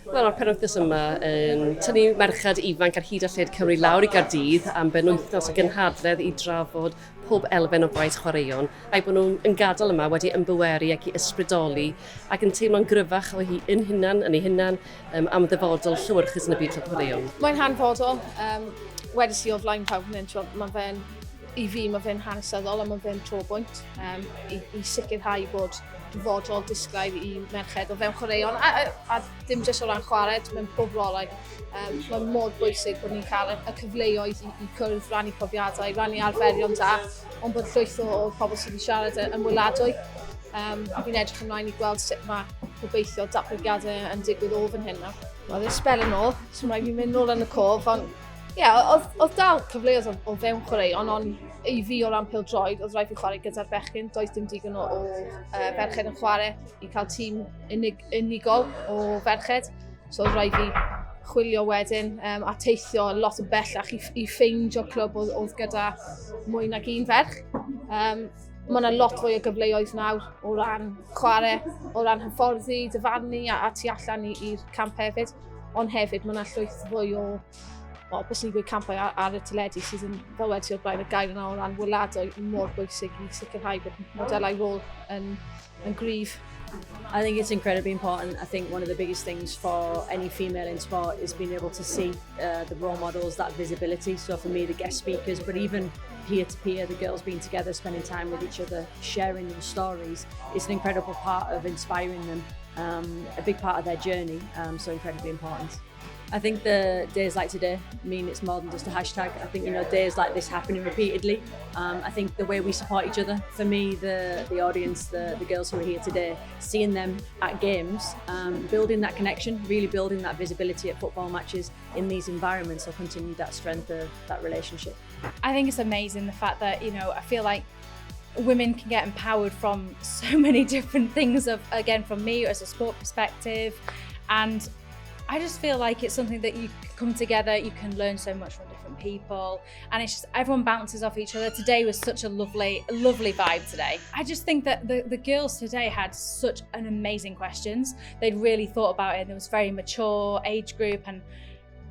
Wel, mae'r penwythnos yma yn tynnu merched ifanc ar hyd a lled Cymru lawr i Gaerdydd am benwythnos o gynhadledd i drafod pob elfen o faes chwaraeon, a'i bod nhw'n yn gadael yma wedi ymbyweru ac i ysbrydoli ac yn teimlo'n gryfach o hi yn hunan, yn ei hunan, um, am ddyfodol llewyrchus yn y byd chwaraeon. Mae'n hanfodol. Um, wedys i o flaen pawb yn mae fe'n, i fi, mae fe'n hanesyddol a mae fe'n trobwynt um, i, i sicrhau bod dyfodol disglair i merched o fewn chwaraeon a, a, a dim jyst o ran chwarae, mewn pob rolau. Um, mae'n mor bwysig bod ni'n cael y, y cyfleoedd i, i cwrdd, rannu profiadau, rannu arferion da, ond bod llwyth o, o pobl sydd wedi siarad yn wyladwy. Um, a fi'n edrych ymlaen i gweld sut mae gobeithio datblygiadau yn digwydd o fan hyn nawr. Wel, sbel yn ôl, so mae fi'n mynd nôl yn y cof, ond ie, yeah, oedd, oedd dal cyfleoedd o, o fewn chwaraeon, ond i fi o ran pêl-droed, oedd rhaid fi chwarae gyda'r bechgyn, doedd dim digon o, o ferched yn chwarae i cael tîm unig, unigol o ferched. So oedd rhaid fi chwilio wedyn um, a teithio lot yn bellach i, i ffeindio clwb oedd, oedd gyda mwy nag un ferch. Um, mae yna lot fwy o gyfleoedd nawr o ran chwarae, o ran hyfforddi, dyfarnu a, a tu allan i'r camp hefyd. Ond hefyd mae yna llwyth fwy o, wel, bys ni'n gweud campau ar, ar y teledu sydd yn, fel wedi o'r blaen, y gair yna o ran wyladoi mor bwysig i sicrhau bod modelau rôl yn, yn gryf. I think it's incredibly important. I think one of the biggest things for any female in sport is being able to see the role models, that visibility. So for me, the guest speakers, but even peer-to-peer, the girls being together, spending time with each other, sharing those stories, it's an incredible part of inspiring them, a big part of their journey, so incredibly important. I think the days like today mean it's more than just a hashtag. I think, days like this happening repeatedly. I think the way we support each other, for me, the audience, the girls who are here today, seeing them at games, building that connection, really building that visibility at football matches in these environments will continue that strength of that relationship. I think it's amazing the fact that, I feel like women can get empowered from so many different things of, again, from me as a sport perspective. And I just feel like it's something that you come together, you can learn so much from different people, and it's just everyone bounces off each other. Today was such a lovely, lovely vibe today. I just think that the girls today had such an amazing questions. They'd really thought about it, and it was very mature age group. And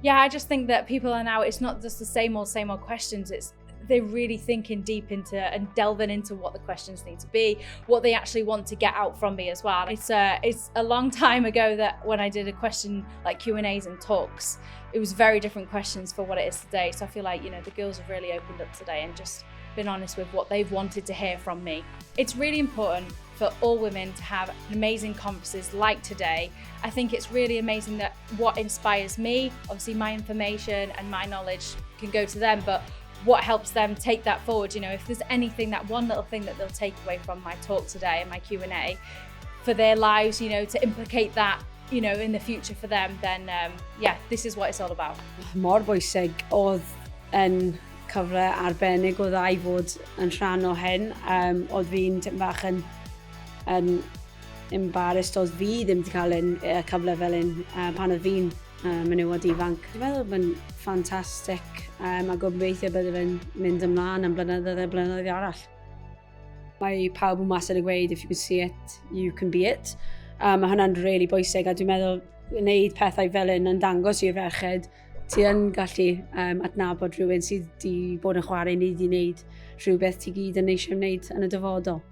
yeah, I just think that people are now, it's not just the same old questions. It's they're really thinking deep into and delving into what the questions need to be, what they actually want to get out from me as well. It's a long time ago that when I did a question like Q&As and talks, it was very different questions for what it is today. So I feel like the girls have really opened up today and just been honest with what they've wanted to hear from me. It's really important for all women to have amazing conferences like today. I think it's really amazing that what inspires me, obviously my information and my knowledge can go to them, but what helps them take that forward, if there's anything, that one little thing that they'll take away from my talk today and my Q&A for their lives, to implicate that in the future for them, then yeah, this is what it's all about. Mor bwysig oedd yn cyfle arbennig o dda i fod yn rhan o hyn. Um, oedd fi'n tipyn bach yn, yn embarrassed oedd fi ddim wedi cael un, cyfle fel un pan oedd fi'n menywod ifanc. Dwi'n meddwl bod yn ffantastig a gobeithio bydde fe'n mynd ymlaen am blynyddoedd a blynyddoedd arall. Mae pawb yn wastad yn gweud, "If you can see it, you can be it." Mae hwnna'n really bwysig a dwi'n meddwl gwneud pethau fel hyn yn dangos i'r ferched ti yn gallu adnabod rhywun sydd wedi bod yn chwarae neu wedi gwneud rhywbeth ti gyd yn eisiau wneud yn y dyfodol.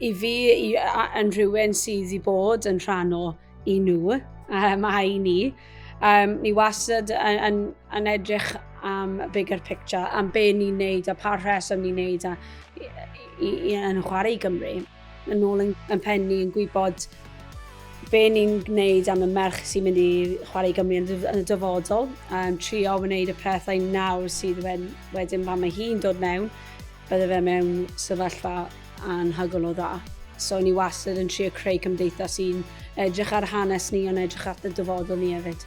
I fi, i, a, yn rhywun sydd wedi bod yn rhan o i nhw a i ni, ni wastad yn, yn, yn edrych am y bigger picture, am be ni'n neud a pa rheswm ni'n neud a i, i, yn chwarae i Gymru. Yn ôl yn, yn pen ni yn gwybod be ni'n gwneud am y merch sy'n mynd i chwarae i Gymru yn, yn y dyfodol. Trio wneud y pethau nawr sydd wedyn pan mae hi'n dod mewn, bydde fe mewn sefyllfa anhygoel o dda. So ni wastad yn trio creu cymdeithas sy'n edrych ar hanes ni ond edrych at y dyfodol ni hefyd.